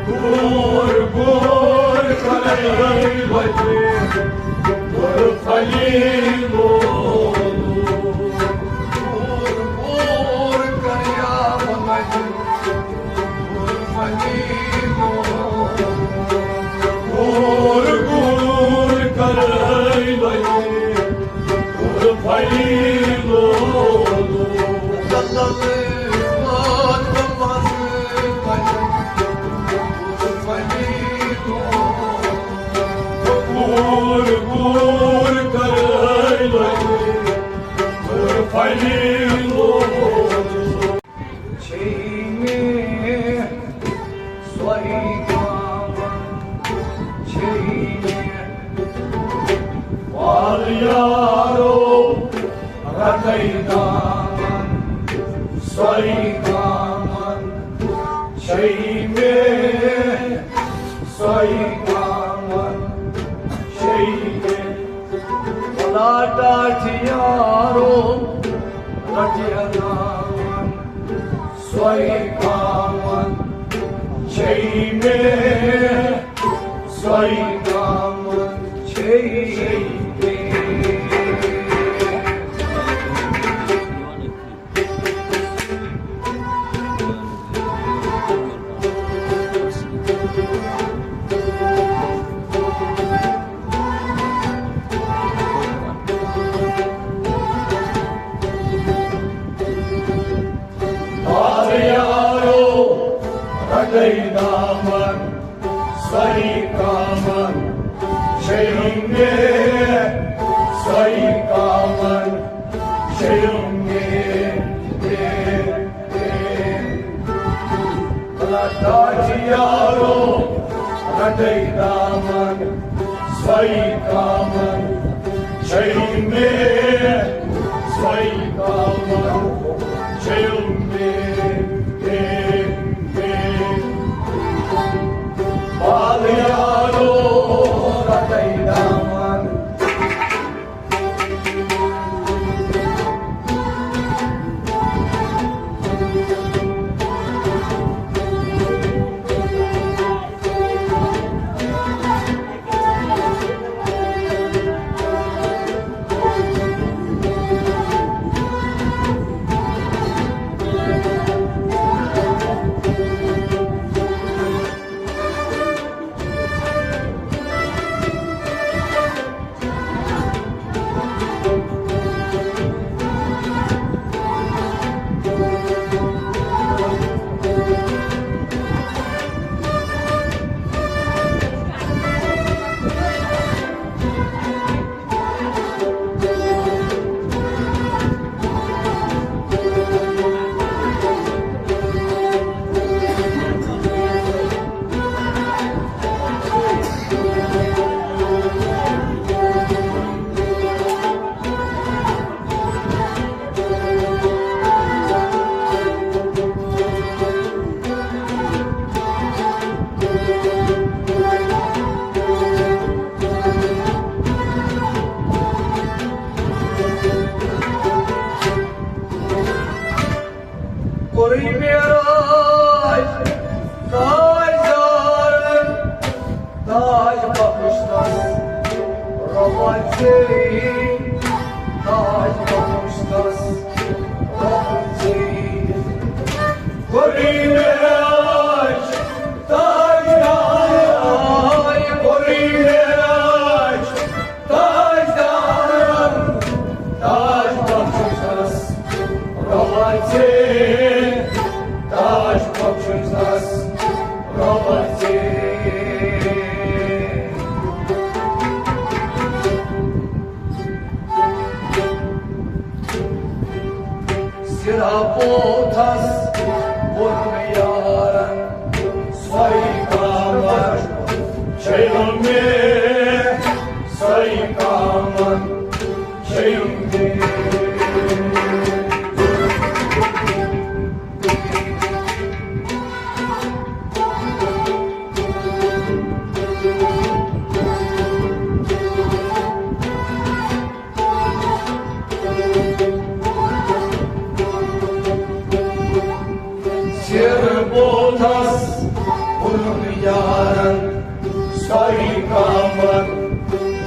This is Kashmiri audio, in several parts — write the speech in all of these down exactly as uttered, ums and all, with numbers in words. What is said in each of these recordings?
گور گور کرے وجے، گور پھلی لو۔ گور گور کریا وجے، گور پھلی لو۔ گور گور کرے وجے، گور پھلی لو۔ گور گور کرے وجے، گور پھلی لو۔ چھے مے سوئی کامن، چھے مے وال یارو رٹے دامن، سوئی کامن، چھے مے سوئی کامن، چھے مے ولا ٹاٹھ یارو رٹے دامن، سوئی کامن، چھے مے سوئی کامن، چھے مے۔ بار یارو رٹے دامن، سوئی کامن، چھے مے سوئی کامن، چھے مے۔ ٹاٹھ یارو رٹے دامن، سوئی کامن، چھے مے سوئی کامن، چھے مے۔ بال یارو رٹے دامن۔ کوٚرُے معراج تاجدارن، تاج بخشتس رۄبن ژےٚ، تاج بخشتس رۄبن ژےٚ۔ کوٚرُے معراج تاجدارن، کوٚرُے معراج تاجدارن، تاج بخشس رۄبن ژےٚ، تاج بخشس رۄبن ژےٚ۔ سِرا پوتھس ووٚن مےٚ یارن، سۄے کامن چھے مےٚ، سۄے کامن چھے مےٚ۔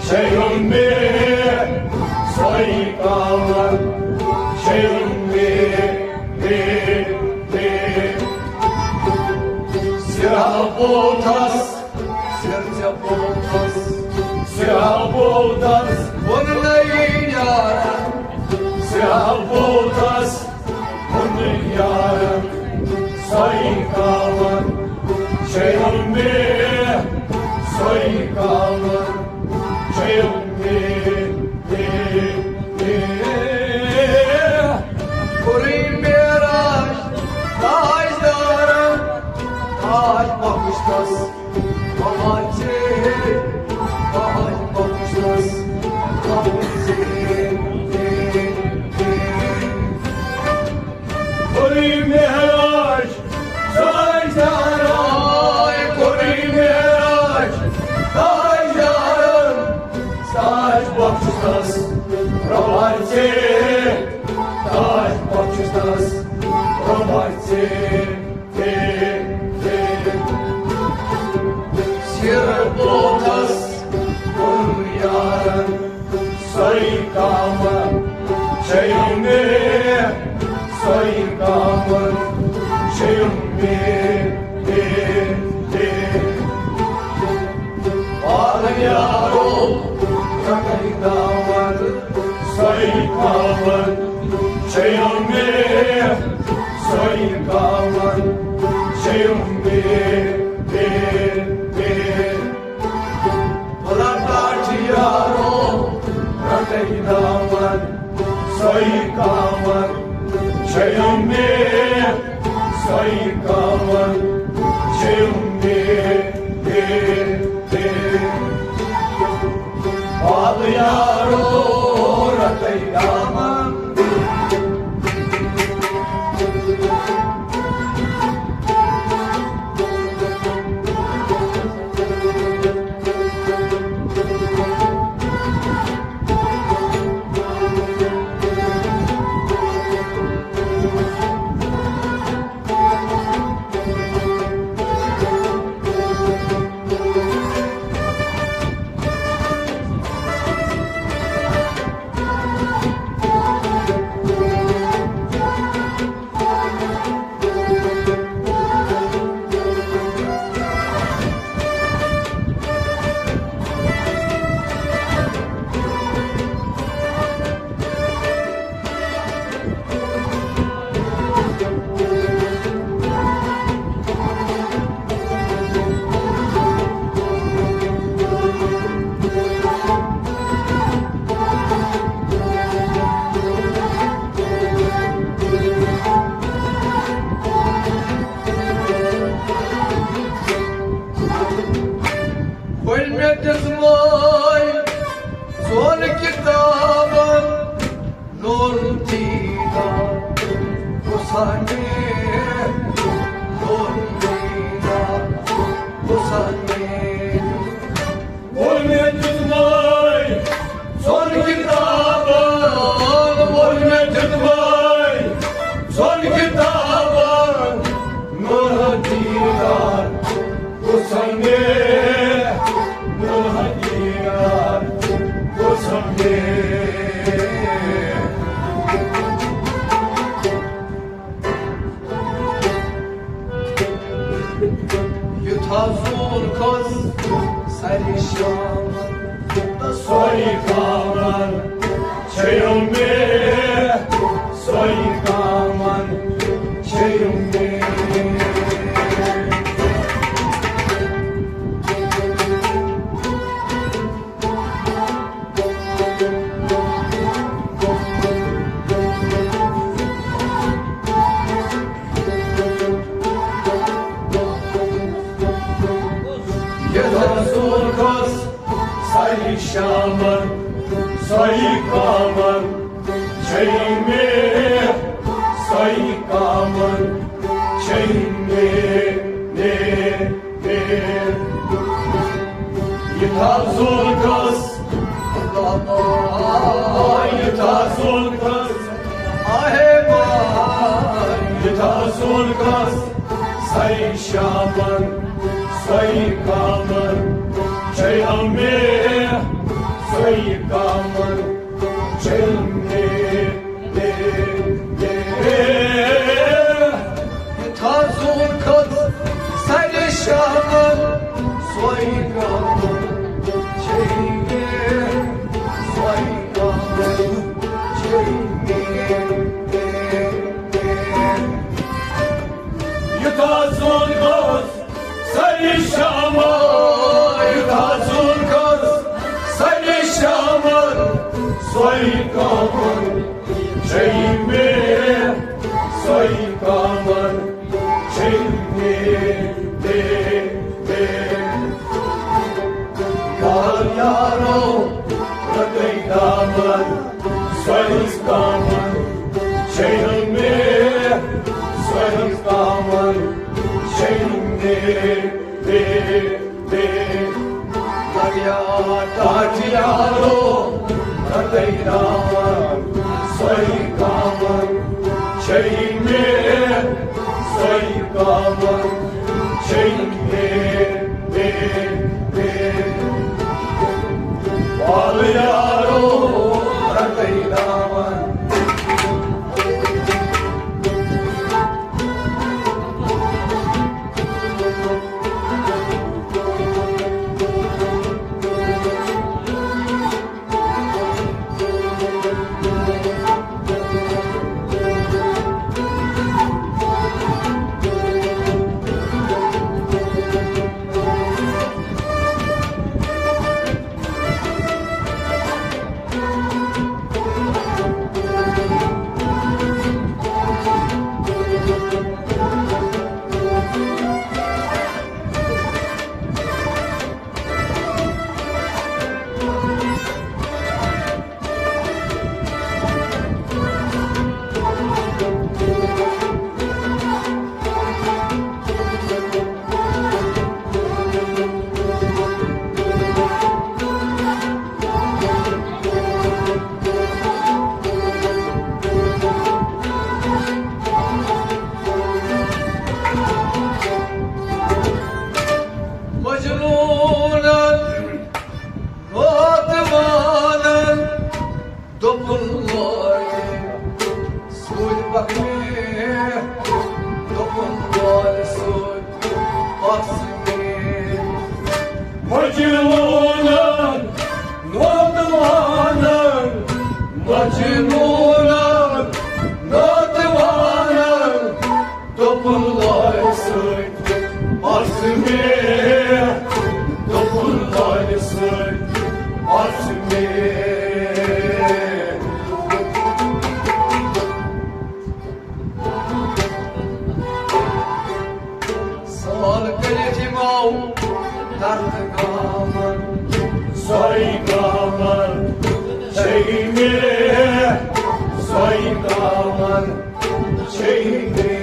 چھیٚیُم مےٚ سۄے کاوَر، چھیٚیُم مےٚ، مےٚ، مےٚ۔ سِرا بوتھَس، سِر ژےٚ بوتھَس، سِرا بوتھَس، ووٚن نَے یارَن۔ سِرا بوتھَس، ووٚن یارَن، سۄے کاوَر، چھیٚیُم مےٚ، سۄے کاوَر، چھیٚیُم مےٚ، مےٚ، مےٚ۔ کوٚرُے معراج تاجدارَن، تاج بخشتَس، بابا ژےٚ، تاج بخشتَس، بابا ژےٚ۔ کوٚرُے معراج تاجدارَن، کوٚرُے معراج تاجدارَن، تاج بخشتَس رۄبا ژےٚ، تاج بخشتَس رۄبا ژےٚ، ژےٚ، ژےٚ۔ سِر بوتھَس کوٚر یارَن سۄے کاوَر، چھیٚیُم مےٚ، سۄے کاوَر، چھیٚیُم مےٚ، مےٚ، مےٚ۔ پالہٕ یارو رَٹَے دامَن، سۄے کاوَر، چھیٚیُم مےٚ، سۄے کاوَر، چھیٚیُم مےٚ، مےٚ، مےٚ۔ بُلا ٹاٹھ یارو، رَٹَے دامَن، سۄے کاوَر، چھیٚیُم مےٚ، سۄے کاوَر، چھیٚیُم مےٚ، مےٚ، مےٚ۔ بُلا یارو، رَٹَے دامَن۔ وۄنۍ مےٚ دِژمَے ژۄن کِتابَن نوٗر دیٖدار حسینِ، نوٗر دیٖدار حسینِ۔ ووٚن مےٚ دیُتمَے ژۄن کِتابَن، ووٚن مےٚ دیُتمَے ژۄن کِتابَن نوٗر دیٖدار حسینِ، نوٗر دیٖدار حسینِ۔ یُتھ حظ زول کھٔژ سَرِ شام، تہٕ سۄے کاوَر چھیٚیُم مےٚ، سۄے کاوَر چھیٚیُم مےٚ۔ یُتھ حظ زول کھٔژ سَرِ شام، سۄے کاوَر چھیٚیُم مےٚ، سۄے کاوَر چھیٚیُم مےٚ، مےٚ۔ یُتھ حظ زول کھٔژ، یُتھ حظ زول کھٔژ، آہے بھاے۔ یُتھ حظ زول کھٔژ سَرِ شام، سۄے کاوَر چھیٚیُم مےٚ، کامن چھے مےٚ، مےٚ، مےٚ۔ یُتھ ہا زوٗن کھٔژ سرِ شامن، سۄے کامن چھے مےٚ، سۄے کامن چھے مےٚ، مےٚ، مےٚ۔ یُتھ ہا زوٗن کھٔژ سرِ شامن، یُتھ ہا زوٗن کھٔژ سرِ شامن، سۄے کامن چھے مےٚ، سۄے کامن چھے مےٚ، مےٚ، مےٚ۔ یار یارو، رٹے دامن، سۄے کامن چھے مےٚ، سۄے کامن چھے مےٚ، مےٚ، مےٚ۔ لگیا ٹاٹھ یارو، رٹے دامن، سۄے کامن چھے مےٚ، سۄے کامن چھے مےٚ۔ بے، بے، بال یارو، رٹے دامن۔ مجنونن ناتوانن دوٚپُن لارِ سۭتۍ پکھ مےٚ، دوٚپُن لارِ سۭتۍ پکھ مےٚ۔ مجنونن ناتوانن، مجنونن ناتوانن، دوٚپُن لارِ سۭتۍ پرژھ مےٚ، دوٚپُن لارِ سۭتۍ پرژھ مےٚ۔ سال کٔرِتھ یِمو درد گامن، سۄے گامن چھے مےٚ، سۄے گامن چھے مےٚ۔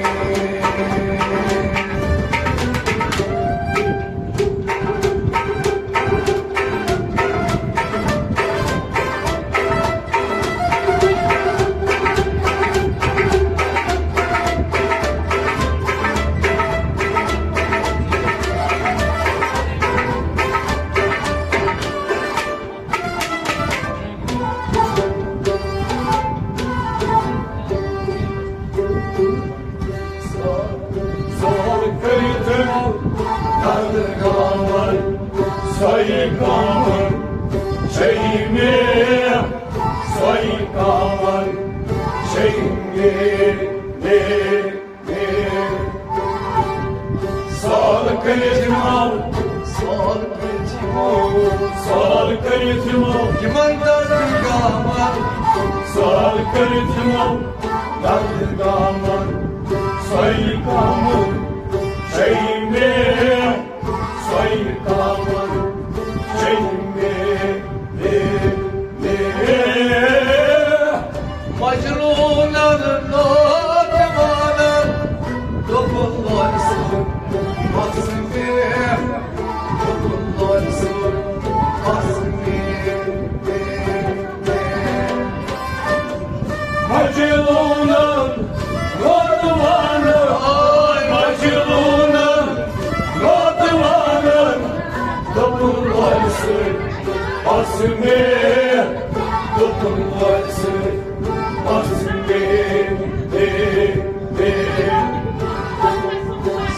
سال کٔرِتھ درد گامن، سۄے گامن چھے مےٚ، سۄے گامن چھے مےٚ، مےٚ۔ سال کٔرِتھ یِمو، سال کٔرِتھ یِمو، سال کٔرِتھ یِمو، یِمن درد گامن۔ سال کٔرِتھ یِمو درد گامن، سۄے گامن چھے مےٚ، سۄے گامن چھے مےٚ، مےٚ، مےٚ۔ مجنونن ناتوانن دوٚپُن لارِ سۭتۍ پرژھ مےٚ، دوٚپُن لارِ سۭتۍ پرژھ مےٚ۔ مجنونن ناتوانن، مجنونن ناتوانن دوٚپُن لارِ سۭتۍ پرژھ مےٚ۔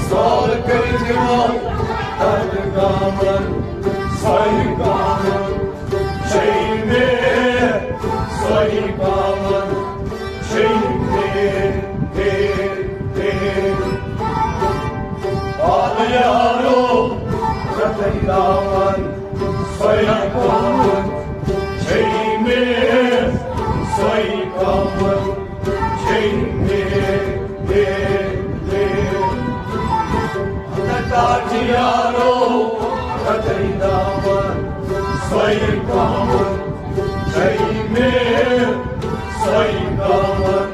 سال کٔرۍ جوان تتھ گامن، سۄے گامن چھے مےٚ، سۄے گامن چھے مےٚ۔ آل یارو، تتھ گامن، سۄے گامن چھے مےٚ، سۄے گامن چھے مےٚ۔ ٹاٹھ یارو، تتھ دامن، سۄے گامن چھے مےٚ، سۄے گامن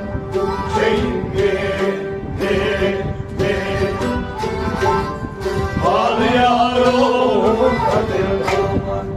چھے مےٚ۔ آل یارو، تتھ دامن۔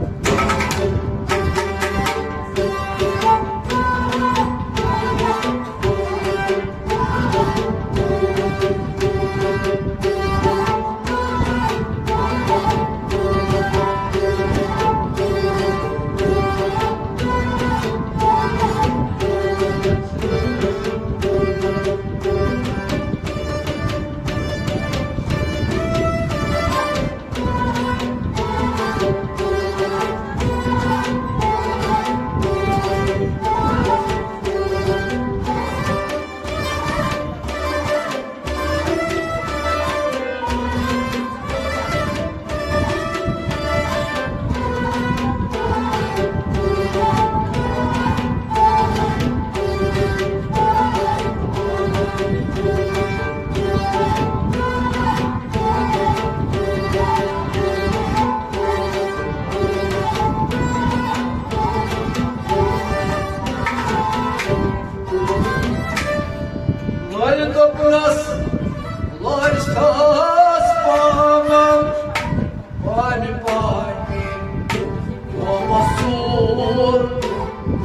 لالہِ دوٚپنس، لالہِ ساس پامن، پانہِ پانہِ گوٚو مسوٗر،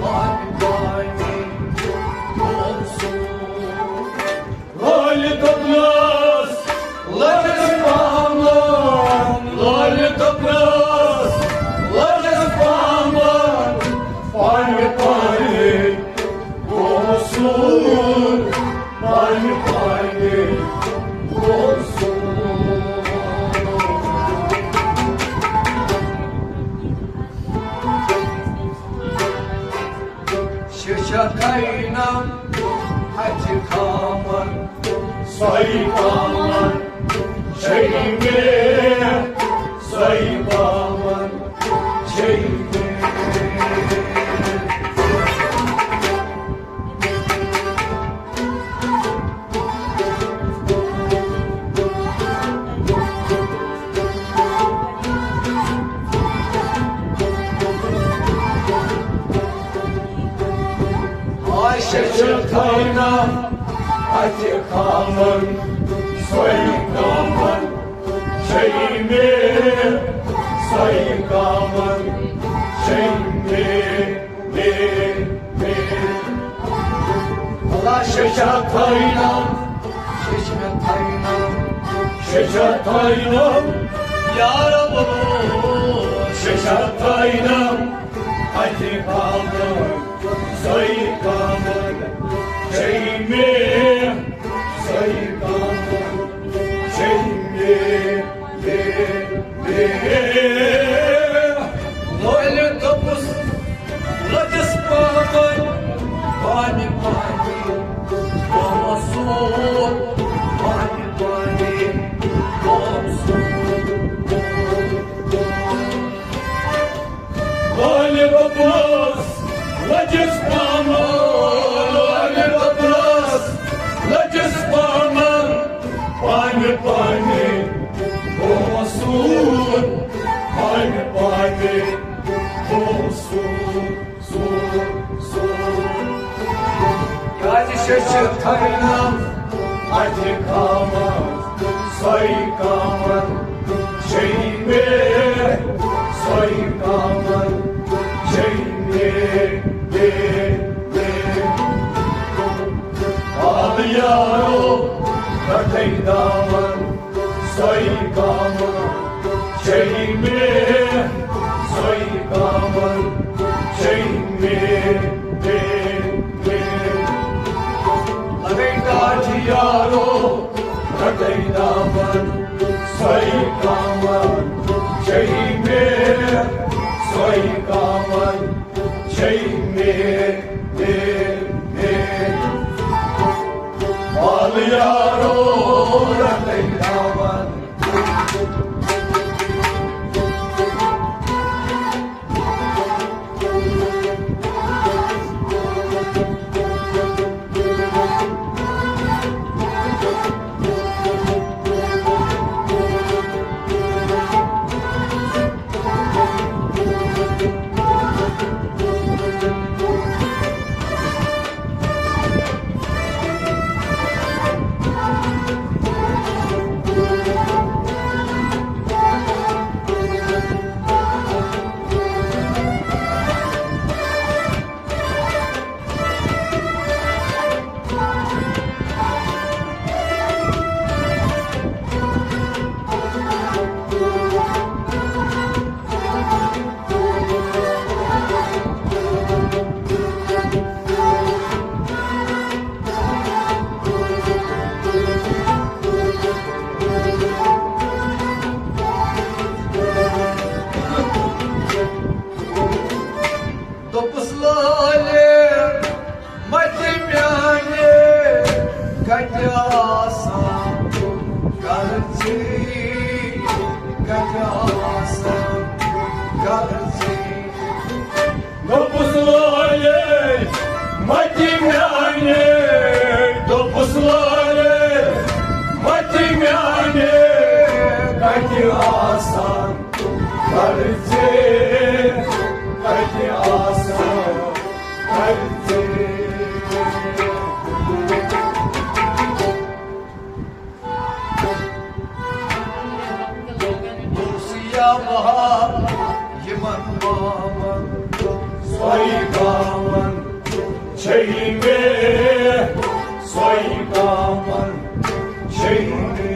پانہِ پانہِ گوٚو مسوٗر۔ لالہِ دوٚپنس، لجس پامن، لالہِ دوٚپنس، لجس پامن، پانہِ پانہِ گوٚو سون، پانہِ پانہِ گوٚو سون۔ شیشہ تھاینم اتھِ خامن، سۄے خامن چھے مےٚ، سۄے خامن چھے مےٚ۔ آ شیشہ تھاینم اتھِ خامن، سۄے خامن چھے مےٚ، سۄے خامن چھے مےٚ، مےٚ، مےٚ۔ اللہ شیشہ تھاینم، شیشہ تھاینم، شیشہ تھاینم، یا رب، شیشہ تھاینم اتھِ خامن، سۄے خامن چھے مےٚ، سۄے خامن چھے مےٚ، مےٚ، مےٚ۔ لولہِ دوٚپُس، لٔجِس پامن، پانہِ پانہِ گوٚو سون، پانہِ پانہِ گوٚو سون۔ لولہِ دوٚپنس، لٔجِس پامن، لولہِ دوٚپنس، لٔجِس پامن، پانہِ پانہِ گوٚو سون، پانہِ پانہِ گوٚو سون، سون، سون۔ کیازِ شیشہ تھاینم اتھِ خامن، سۄے خامن چھے مےٚ، سۄے خامن چھے مےٚ، مےٚ، مےٚ۔ آل یارو، رٹھے دامن، سۄے خامن چھے مےٚ، سۄے خامن چھے مےٚ، مےٚ۔ یارو رٹے دامن۔ دوٚپُس لالہِ مَتہِ میٛانہِ، کَتہِ آسان گرٕ ژے، کَتہِ آسان گرٕ ژے۔ دوٚپُس لالے، مَتہِ میٛانہِ، دوٚپُس لالے، مَتہِ میٛانہِ، کَتہِ آسان گرٕ ژے، کَتہِ آسان گرٕ ژے۔ سیاہ بہار یِمن پاون، سۄے پاون چھے مےٚ، سۄے پاون چھے مےٚ۔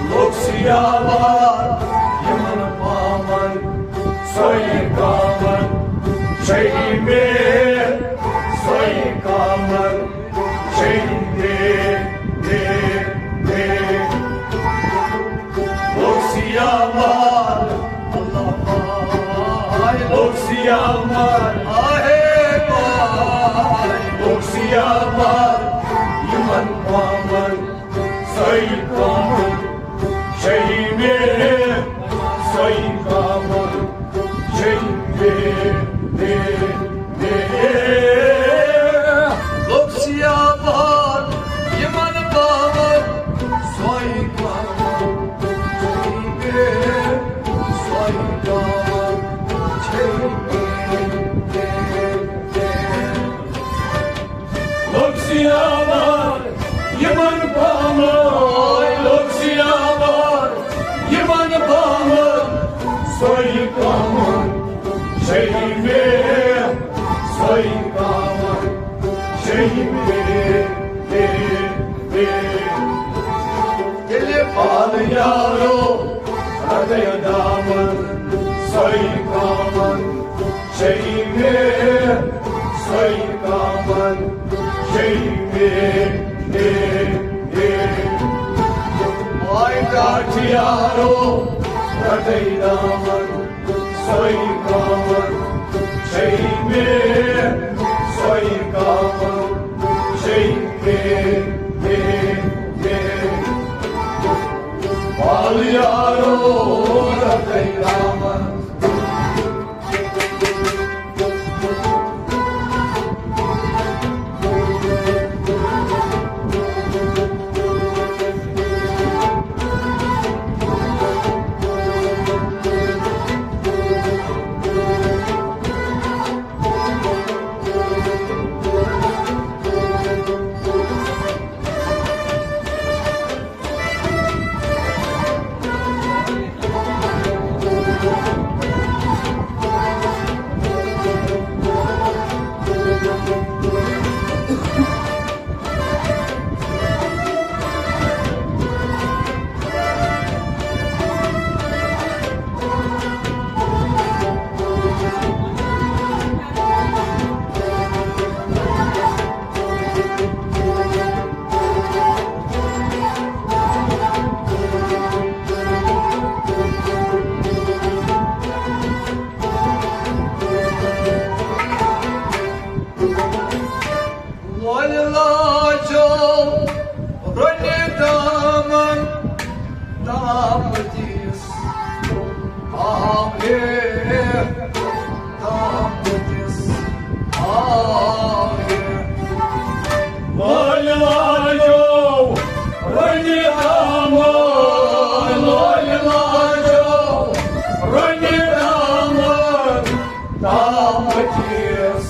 لوٚگ سیاوار یِمن پاون، سۄے کامن چھے مےٚ، سۄے کامن چھے مےٚ، مےٚ، مےٚ۔ لوٚگ سیاوار، اللہ پاک، لوٚگ سیاوار، آہے پاک، لوٚگ سیاوار یِمن پاون۔ سۄے کامن چھے مےٚ، سۄے کامن چھے مےٚ، مےٚ، مےٚ۔ لوٚگ سیاہ بہار یِمن پاون، سۄے کامن چھے مےٚ، سۄے کامن چھے مےٚ، مےٚ، مےٚ۔ لوٚگ سیاوار یِمن پاون، لوٚگ سیاوار یِمن پاون، سۄے کامن چھے مےٚ، سۄے کامن چھے مےٚ، مےٚ، مےٚ۔ ییٚلہِ پالہٕ یارو رٹے دامن، سۄے کامن چھے مےٚ، سۄے کامن چھے مےٚ، مےٚ، مےٚ۔ آے ٹاٹھۍ یارو رٹے دامن، سۄے کامن چھے مےٚ، سۄے کامن چھے مےٚ، مےٚ، مےٚ۔ پال یارو رٹے دامن۔ آمتِس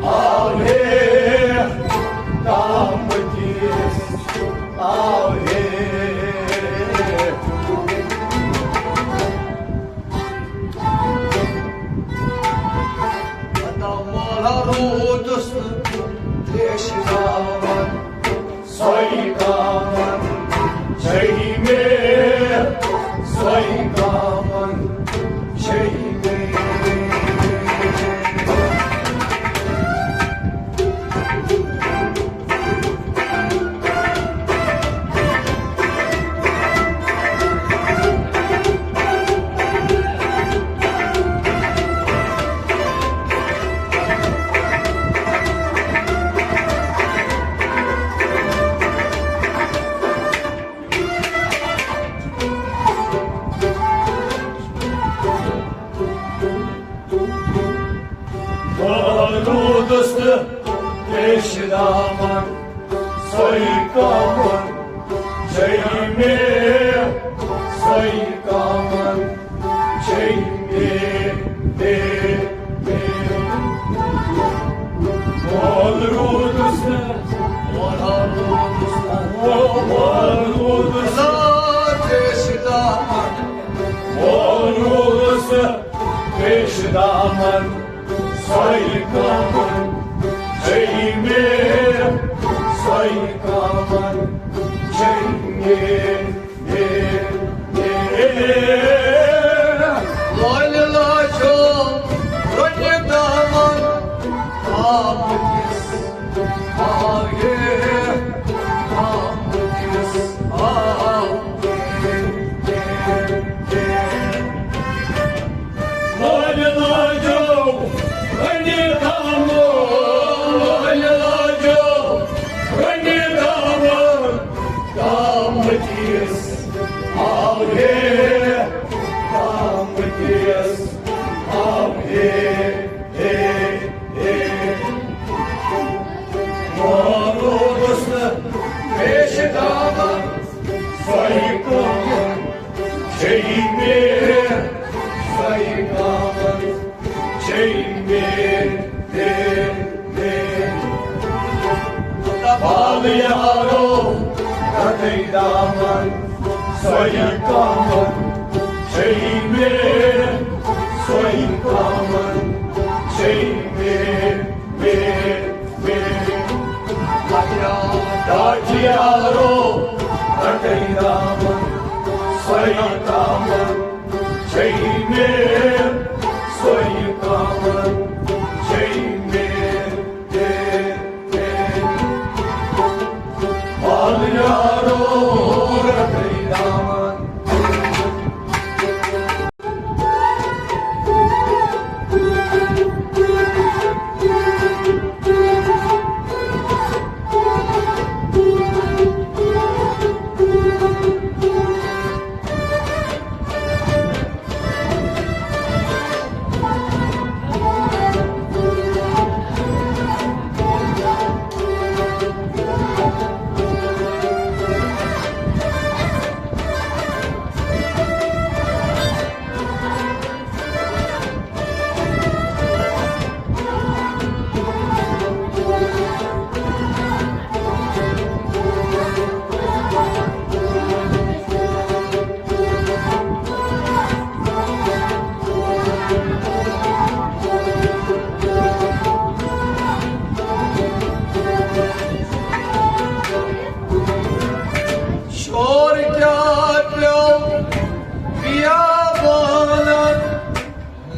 آو ہے، آمتِس آو ہے۔ پتہ مولا روٗدُس نہٕ تریشہِ دامن۔ سۄے کامن چھے مےٚ، سۄے کامن چھے مےٚ۔ روٗدُس تہٕ تریشہِ دامن، سۄے کامن چھے مےٚ، سۄے کامن چھے مےٚ، مےٚ، مےٚ۔ مول روٗدُس نہٕ، مول روٗدُس نہٕ، مول روٗدُس نہٕ، تریشہِ دامن، مول روٗدُس نہٕ، تریشہِ دامن، سۄے کامن چھے مےٚ، سۄے کامن چھے مےٚ، مےٚ، مےٚ۔ لالہِ لاجو رۄنہِ دامن، آمتِس آو ہے، آمتِس آو ہے۔ لالہِ لاجو رۄنہِ دامن، لالہِ لاجو رۄنہِ دامن، آمتِس آو ہے، آمتِس آو ہے، ہے، ہے۔ مولوٗدس نہٕ پیش دامن، سۄے کامن چھے مےٚ، سۄے کامن چھے مےٚ، مےٚ، مےٚ۔ تبال یارو، رٹے دامن، سۄے کامن چھے مےٚ، سۄے کامن چھے مےٚ، مےٚ، مےٚ۔ لگیا ڈاچی یارو، رٹے دامن، سۄے کامن چھے مےٚ، سۄے کامن چھے مےٚ، مےٚ، مےٚ۔ بال یارو، رٹے دامن۔ شور کیٛاہ پیوٚو بیابانن،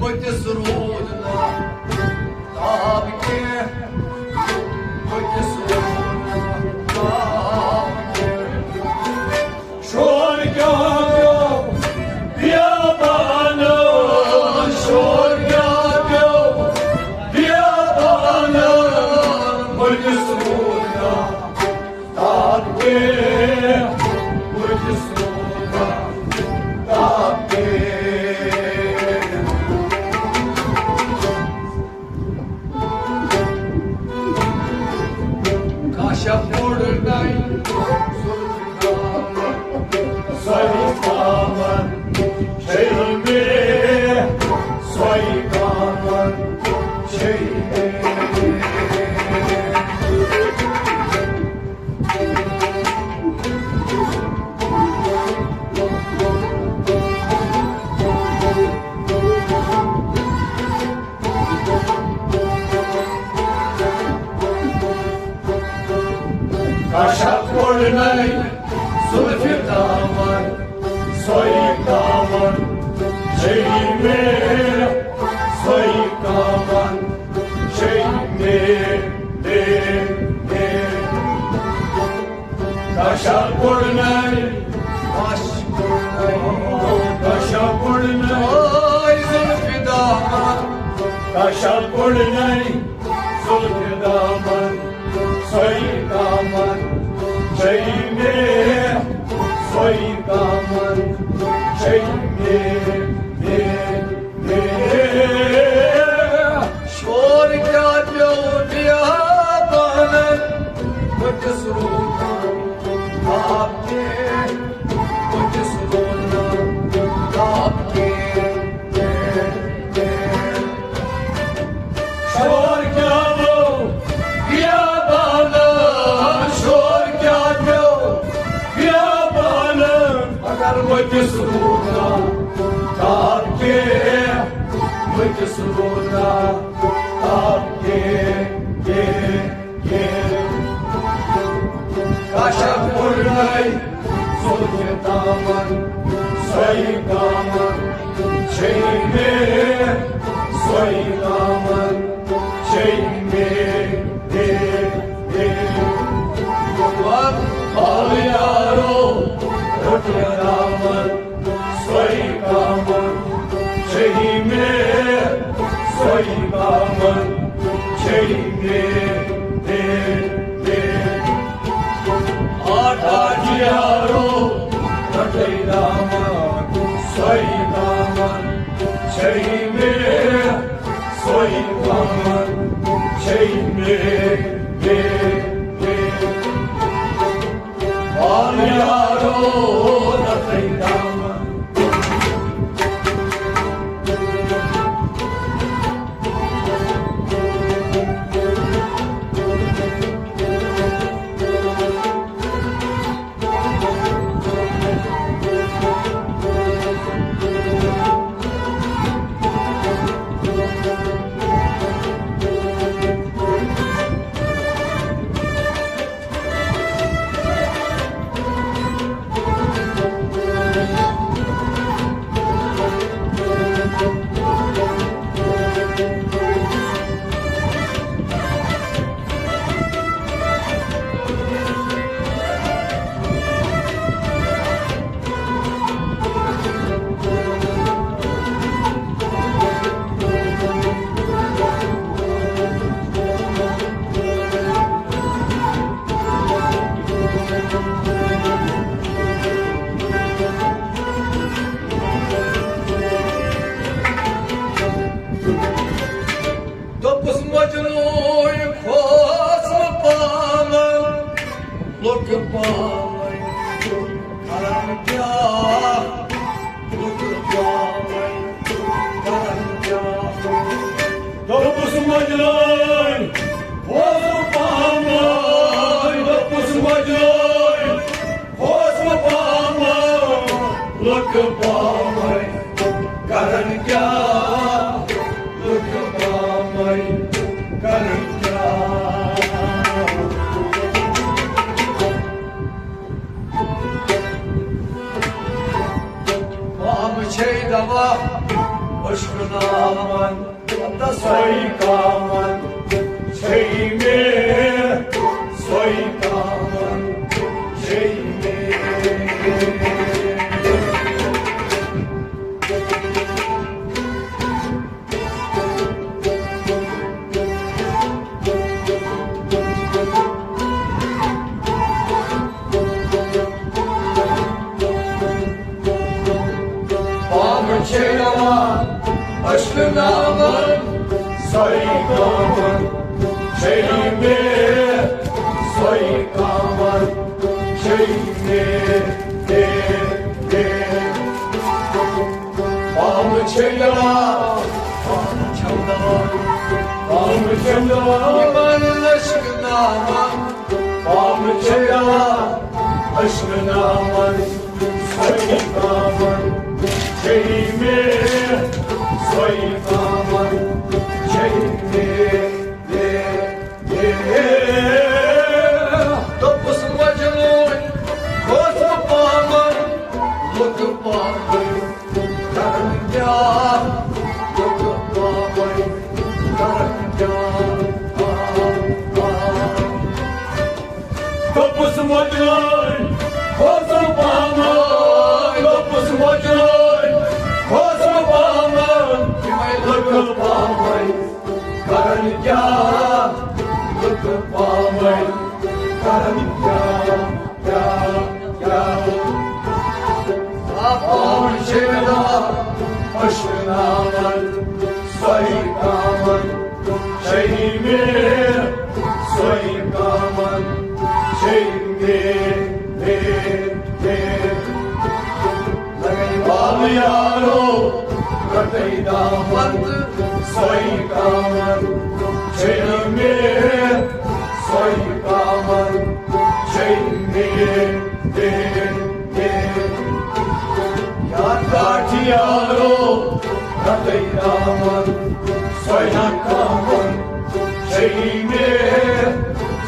مٔتِس روٗد نہٕ تاب کینٛہہ، مٔتِس روٗد نہٕ تاب کینٛہہ۔ شور کیٛاہ پیوٚو بیابانن، شور کیٛاہ پیوٚو بیابانن، مٔتِس روٗد نہٕ تاب کینٛہہ، مٔتِس روٗد نہٕ تاب کینٛہہ۔ کاشا پوڈر ڈائی سۄے کامن چھے مےٚ، سۄے کامن کشا کوٚڑنَے زُلفہِ دامن، سۄے دامن چھے مےٚ، سۄے دامن چھے مےٚ، مےٚ، مےٚ۔ کشا کوٚڑنَے، کش کوٚڑنَے، کشا کوٚڑنَے زُلفہِ دامن، کشا کوٚڑنَے زُلفہِ دامن، سۄے دامن چھے مےٚ، سۄے دامن چھے مےٚ، مےٚ، مےٚ۔ شور کیٛاہ پیوٚو بیابانن، بہٕ چھُس روٗدُن آب کہِ، بہٕ چھُس روٗدُن آب کہِ۔ شور کیٛاہ گوٚو بیابانن، شور کیٛاہ گوٚو بیابانن، مگر بہٕ چھُس روٗدُن آب کہِ، بہٕ چھُس روٗدُن آب کہِ، کہِ۔ کشا کوٚڑنَے زُلفہِ دامن، سۄے دامن چھے مےٚ، سۄے دامن چھے مےٚ، مےٚ، مےٚ۔ وَل یارو، رٔٹِو دامن، سۄے دامن چھے مےٚ، سۄے دامن چھے مےٚ، مےٚ، مےٚ۔ آٹھ آٹھ یارو، رٔٹِو دامن، سۄے دامن چھے مےٚ، سۄے دامن چھے مےٚ، مےٚ، مےٚ۔ آ یارو، رٔٹِو دامن۔ دوٚپُس مجنوٗن کھوژ نہٕ پانہٕ، لوٚگ پانے کرن کیٛاہ، لوٚگ پانے کرن کیٛاہ۔ دوٚپُس مجنوٗن کھوژ نہٕ پانہٕ، دوٚپُس مجنوٗن کھوژ نہٕ پانہٕ، لوٚگ پانے کرن کیٛاہ، لوٚگ پانے کرن کیٛاہ۔ پامہٕ چھے دوا، مُشکہٕ ناوان۔ تہٕ سۄے کامن چھے مےٚ، سۄے کامن چھے مےٚ۔ پامہٕ چھے نوان، أچھ ناوان، سۄے کامن چھے مےٚ، سۄے کامن چھے مےٚ، مےٚ، مےٚ۔ پامہٕ چھے نوان، پامہٕ چھے نوان۔ یِمن عشق ناون پامہٕ چھِ یار، عشق ناون سۄے کامن چھے مےٚ، سۄے کامن چھے مےٚ۔ دوٚپُس مجنوٗن، کھوژ پامن، لُکھ پامن کرن کیٛاہ؟ لُکھ پامن کرن کیٛاہ؟ دوٚپُس مجنوٗن، کھوژ پامن، دوٚپُس مجنوٗن، کھوژ پامن، یِمے لُکھ پامن کرن کیٛاہ؟ لُکھ پامن کرن کیٛاہ؟ کیٛاہ، کیٛاہ؟ پامن چھے مےٚ دوا، عشق ناون سۄے کامن چھے مےٚ، سۄے کامن چھے مےٚ، مےٚ، مےٚ۔ لگے بال یارو، رٹے دامن سۄے کامن چھے مےٚ، سۄے کامن چھے مےٚ، مےٚ، مےٚ۔ یار کاٹھ یارو، رٹے دامن سۄے کامن چھے مےٚ،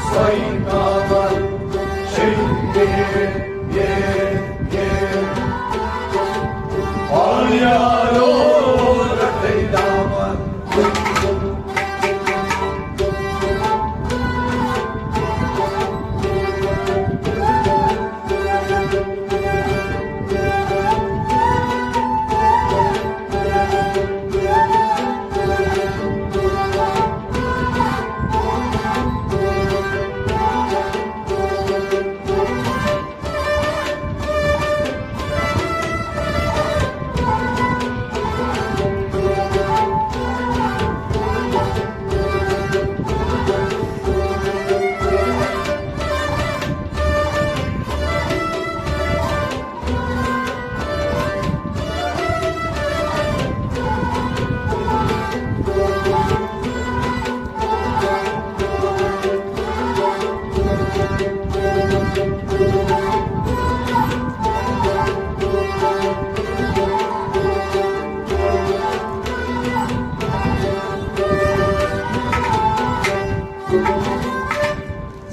سۄے کامن چھے مےٚ، مےٚ۔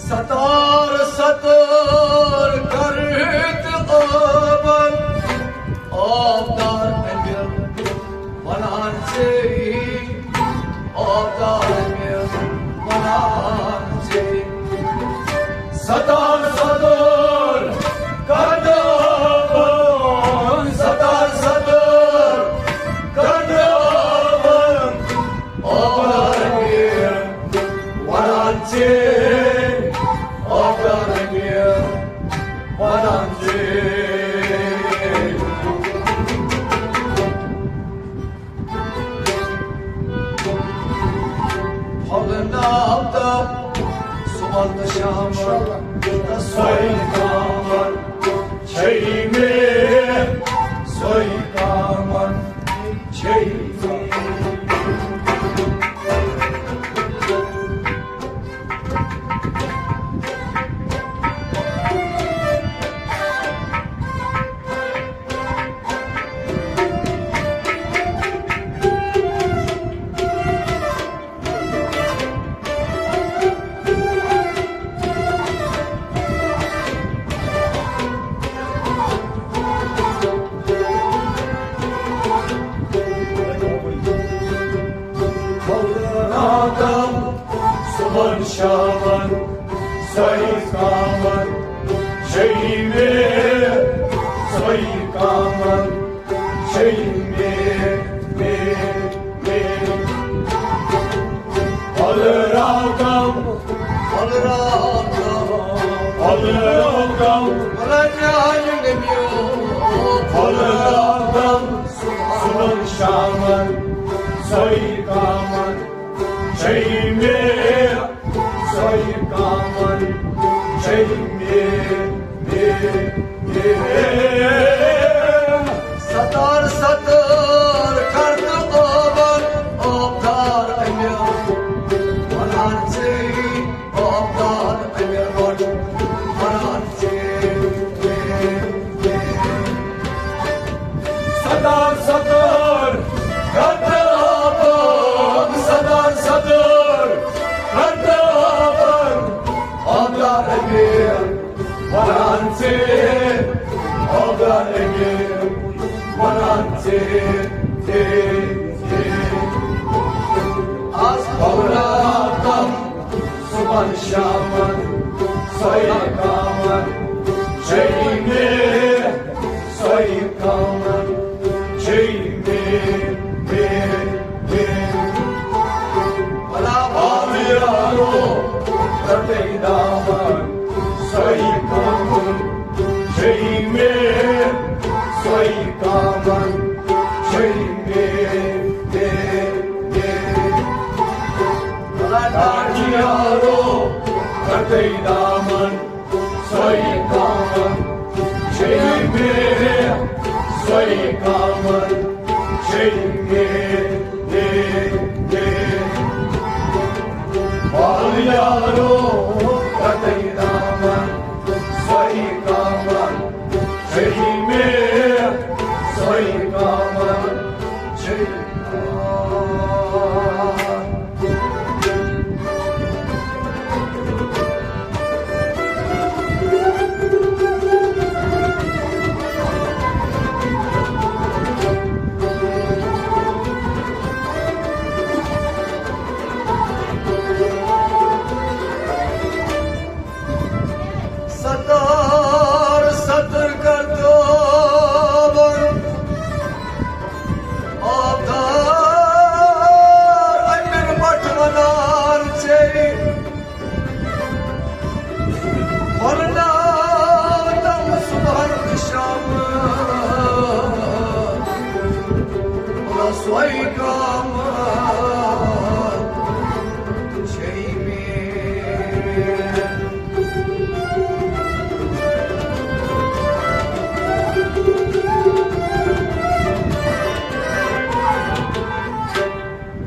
ستار ستار کرت آبن، آبدار امہِ ونان ژے، آبدار امہِ ونان ژے۔ ستار ستار کرت آبن، ستار ستار کرت آبن، آبدار امہِ ونان ژے، آبدار امہِ ونان ژے۔ پھۄلہٕ ناو تہٕ صُبحن تہٕ شامن تہٕ سۄے کامن چھے مےٚ، سۄے کامن چھے مےٚ۔ پھۄلہٕ راتن، صُبحن شامن، سۄے کامن چھے مےٚ، سۄے کامن چھے مےٚ، مےٚ، مےٚ۔ پھۄلہٕ راتن، پھۄلہٕ راتن، پھۄلہٕ راتن، پھۄلہٕ راتن، صُبحن شامن، سۄے کامن چھے مےٚ، سۄے کامن چھے مےٚ، مےٚ، مےٚ۔ ستار ستار کرتہٕ آبن، آبدار امہِ ونان ژے آبدار امیر بٹ، ونان ژے۔ صدر صدر کرتہٕ آباد، صدر صدر کرتہٕ آباد، آبدار امیر ونان ژے، آبدار امیر ونان ژے، ژے، ژے۔ از پھۄلراوتم صبحن شامن سۄے کامن، چھے مےٚ سۄے کامن، چھے مےٚ، مےٚ، مےٚ۔ بلا بال یارو، رٹے دامن، سۄے کامن، چھے مےٚ سۄے کامن، چھے مےٚ، مےٚ، مےٚ۔ بلا ٹاٹھ یارو، رٹے دامن، سۄے کامن، چھے مےٚ سۄے کامن، چھے مےٚ، مےٚ، مےٚ۔ وال یارو، رٹے دامن، سۄے کامن، چھے مےٚ سۄے کامن، چھے۔ ستار ستر کر دو آبدار امیر بٹ ونان ژے، پھۄلراوتم صبحن تہٕ شامن سۄے کامن، چھے مےٚ۔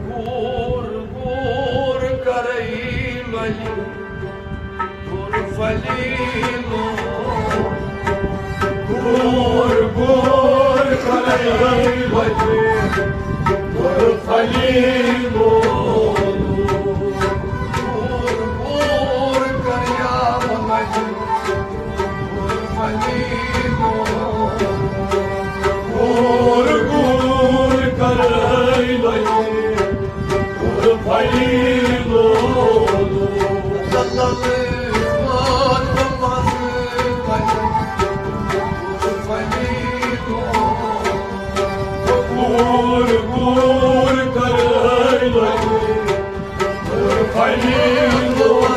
گور گور کرے لگہِ تُر پھلہِ لوگ۔ گور گور کرے لگہِ تُر پھلہِ لوگ۔ گور گور کریا لگہِ تُر پھلہِ لوگ۔ گور گور کرے لگہِ تُر پھلہِ لوگ۔ گور گور کرے لگہِ تُر پھلہِ لوگ۔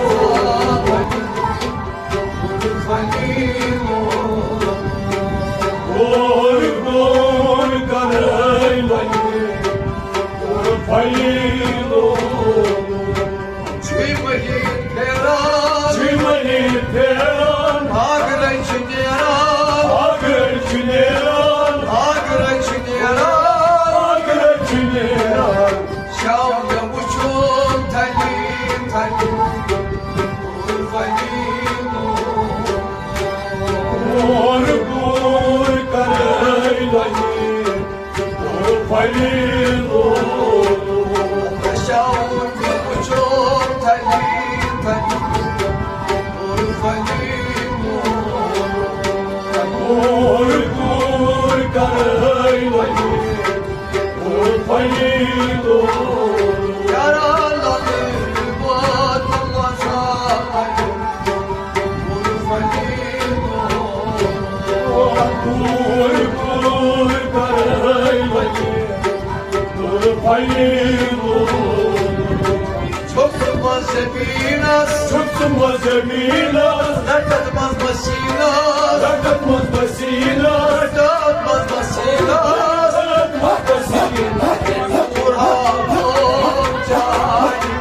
گور گور کرے لگہِ تُر پھلہِ لوگ۔ چھُے مٔہِتھ پھیران، چھُے مٔہِتھ پھیران۔ آگرے چھُ نیران، آگرے چھُ نیران۔ آگرے چھُ نیران، آگرے چھُ نیران۔ شام مےٚ وُچھُن تھلہِ تھلہِ، گور پھلہِ لوگ۔ گور گور کرے لگہِ تُر پھلہِ لوگ۔ گور گور کرے لگہِ تُر پھلہِ لوگ۔ گور گور کرے لگہِ تُر پھلہِ لوگ۔ چھُکھ ژٕ منٛز زٔمیٖنَس، چھُکھ ژٕ منٛز زٔمیٖنَس۔ رٹَتھ منٛز بہٕ سیٖنَس، رٹَتھ منٛز بہٕ سیٖنَس۔ رٹَتھ منٛز بہٕ سیٖنَس، رٹَتھ منٛز بہٕ سیٖنَس۔ گور ہاو چاے۔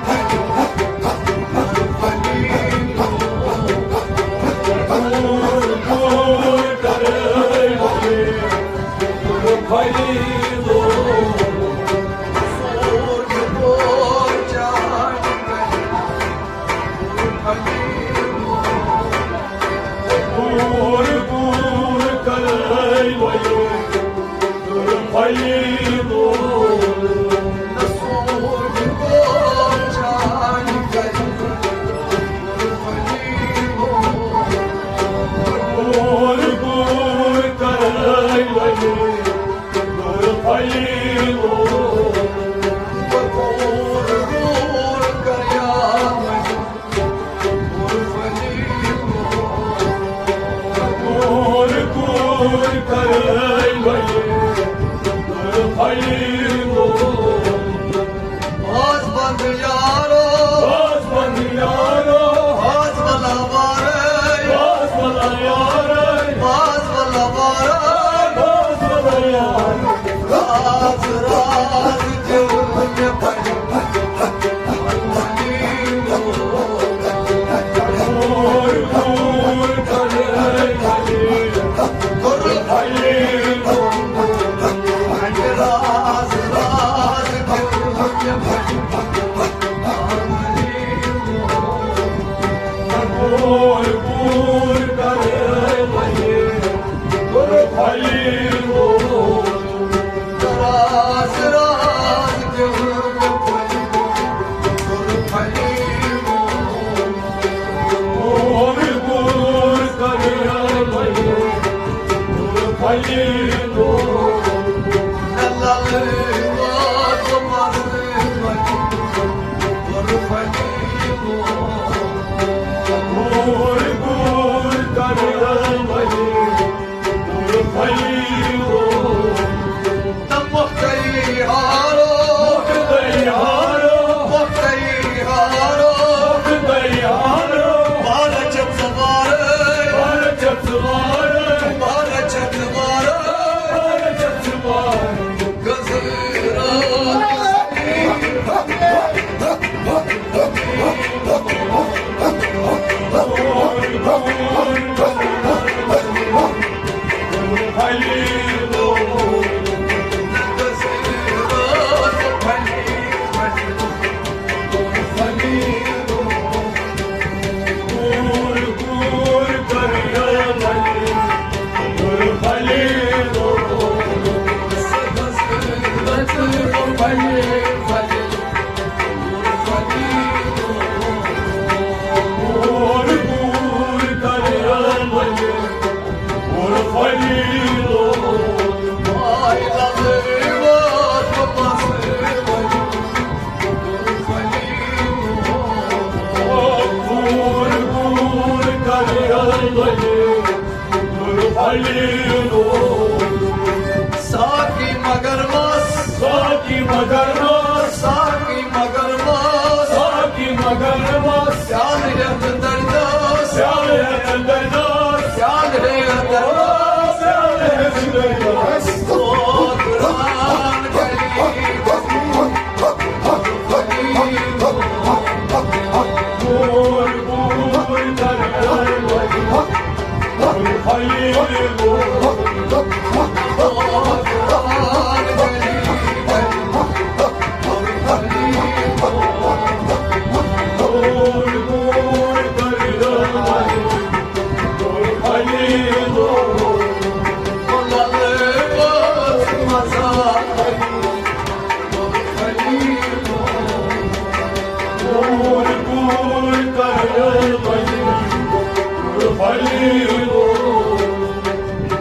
ساقی مگر مس، ساقی مگر مس، ساقی مگر مس، ساقی مگر مس۔ پیالہٕ ہیٚتھ دردس، پیالہٕ ہیٚتھ دردس، پیالہٕ ہیٚتھ دردس، پیالہٕ ہیٚتھ دردس۔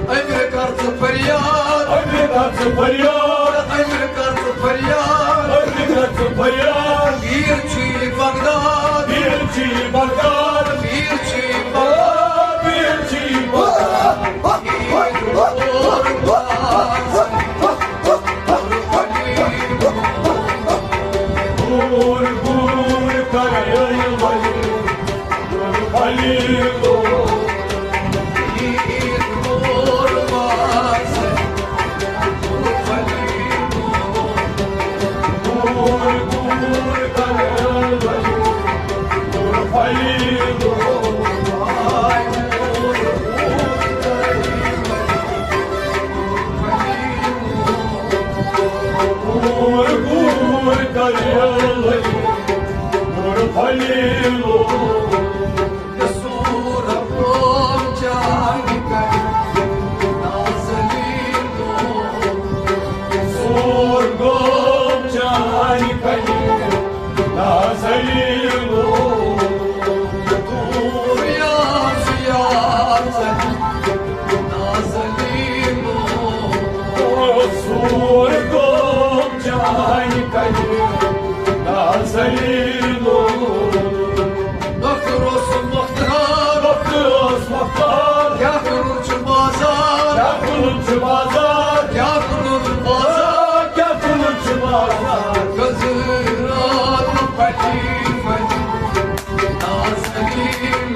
أمِر کر ژٕ فریاد، أمِر کر ژٕ فریاد، أمِر کر ژٕ فریاد، أمِر کر ژٕ فریاد۔ پیٖر چھُ یہِ بغداد، پیٖر چھُ یہِ بغداد، پیٖر چھُ یہِ بغداد، پیٖر چھُ یہِ بغداد۔ ڈاکٹر اوس مۄختار، ڈاکٹر اوس مۄختار۔ کیٛاہ کٕنُن چھُ بازار، کیٛاہ کٕنُن چھُ بازار، کیٛاہ کٕنُن چھُ بازار، کیٛاہ کٕنُن چھُ بازار۔ گٔزٕرات پھٔٹی پھٔٹی نازنیٖن۔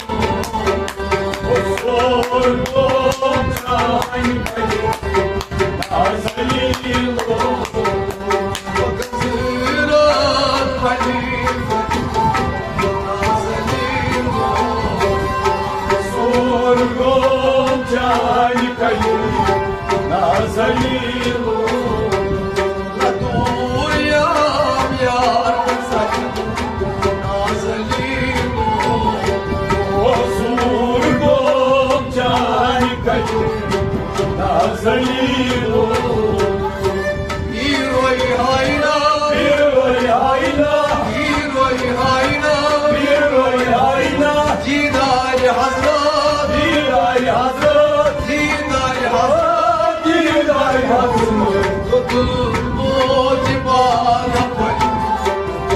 دیٖدارِ حضرت، دیٖدارِ حضرت، دیٖدارِ حضرت، دیٖدارِ حضرت۔ تُل موج پانہٕ پٔتۍ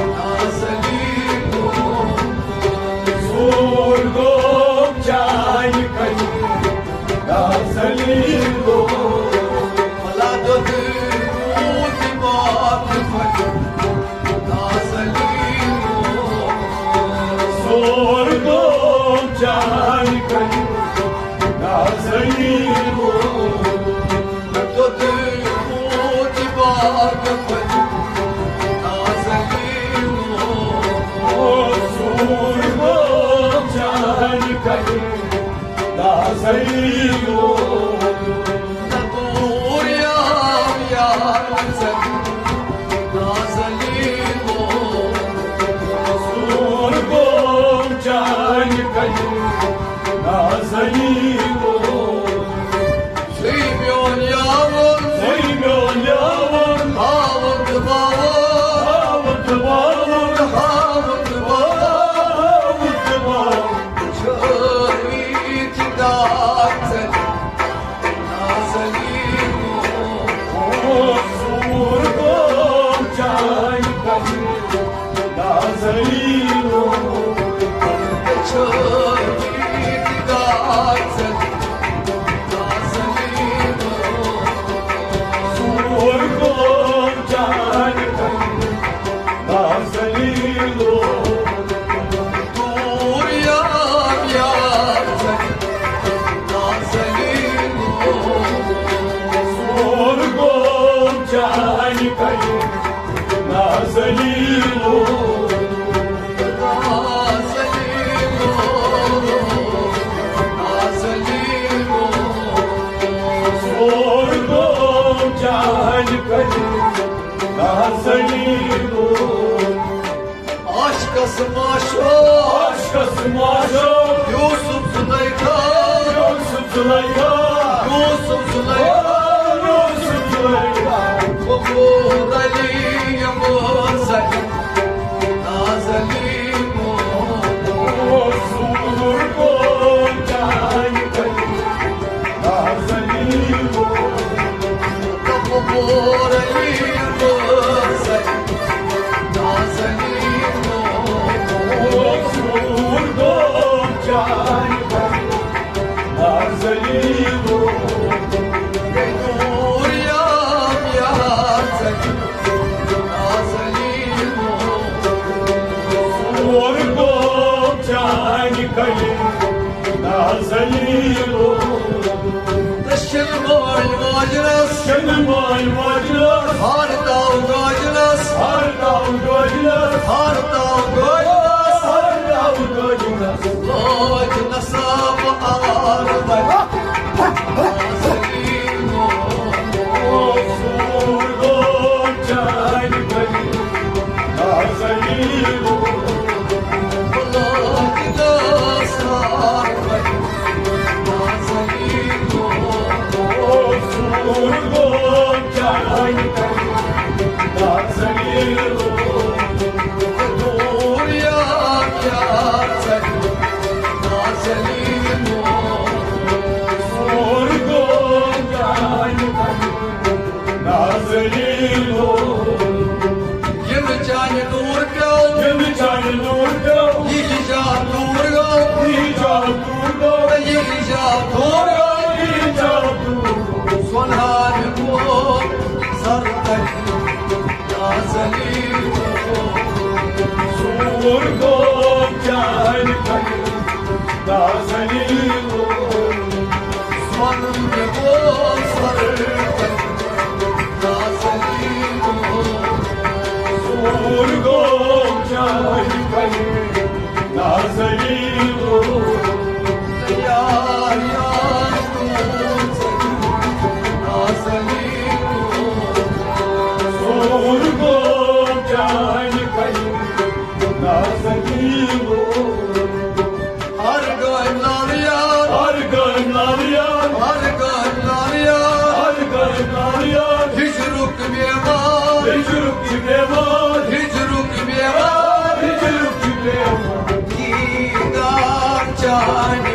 نازنیٖنو۔ اور گوم چانہِ کَنہِ نازنیٖنو۔ توٚتُے ووت یہِ باغ کَنہِ نازنیٖنو۔ اور گوم چانہِ کَنہِ نازنیٖنو۔ نہ دوٗر یار یار ژَلہِ نازنیٖنو۔ سون گوم چانہِ کَنہِ نازنیٖنو۔ ژٕے میون یاوُن، ژٕے میون یاوُن۔ ہاوُن تہٕ باوُن، ہاوُن تہٕ باوُن۔ ہاوُن تہٕ باوُن، ہاوُن تہٕ باوُن۔ چھٲوِتھ داغ ژَلہِ نازنیٖنو۔ او سون گوم چانہِ کَنہِ نازنیٖنو۔ چھٲوِتھ داغ ژَلہِ نازنیٖنو۔ سون گوم چانہِ کَنہِ نازنیٖنو۔ دوٗر یار یار ژَلہِ نازنیٖنو۔ سون گوم چانہِ کَنہِ نازنیٖنو۔ نازنیٖنو، نازنیٖنو۔ سون گوم چانہِ کَنہِ نازنیٖنو۔ عاشقس معشوق، عاشقس معشوق۔ یوسف زلیخا، یوسف زلیخا۔ یوسف زلیخا، یوسف زلیخا۔ بغور علی یمن سجن نازنیٖنو۔ سون گوم چانہِ کَنہِ نازنیٖنو۔ نازنیٖنو۔ شِنہٕ مٲلۍ ماجہِ رَس، شِنہٕ مٲلۍ ماجہِ رَس۔ ہار تاو گاجہِ رَس، ہار تاو گاجہِ رَس۔ ہار تاو گاجہِ رَس، ہار تاو گاجہِ رَس۔ لٲج نصاب آر بَنہِ نازنیٖنو۔ سون گوم چانہِ کَنہِ نازنیٖنو۔ لٲج نصاب آر بَنہِ نازنیٖنو۔ سون گوم چانہِ کَنہِ نازنیٖنو۔ دوٗر یار یار ژَلہِ نازنیٖنو۔ سون گوم چانہِ کَنہِ نازنیٖنو۔ ییٚلہِ چانہِ نوٗر پیوٚو، ییٚلہِ چانہِ نوٗر پیوٚو۔ یہِ حجاب دوٗر گوٚو، یہِ حجاب دوٗر گوٚو۔ یہِ حجاب دوٗر گوٚو، یہِ حجاب دوٗر گوٚو۔ سۄنہٕ ہار گوٚو سر تَلہِ نازنیٖنو۔ سون گوم چانہِ کَنہِ نازنیٖنو۔ سۄنہٕ ہار گوٚو سر تَلہِ نازنیٖنو۔ سون گوم چانہِ کَنہِ نازنیٖنو۔ یار یار سون گوم چانہِ کَنہِ نازنیٖنو۔ ہر گٲمۍ لال یار، ہر گٲمۍ لال یار۔ ہر گٲمۍ لال یار، ہر گٲمۍ لال یار۔ ہِجرُک بیمار، ہِجرُک چھُ بیمار۔ ہِجرُک بیمار، ہِجرُک چھُ بیمار۔ دیٖدار چانہِ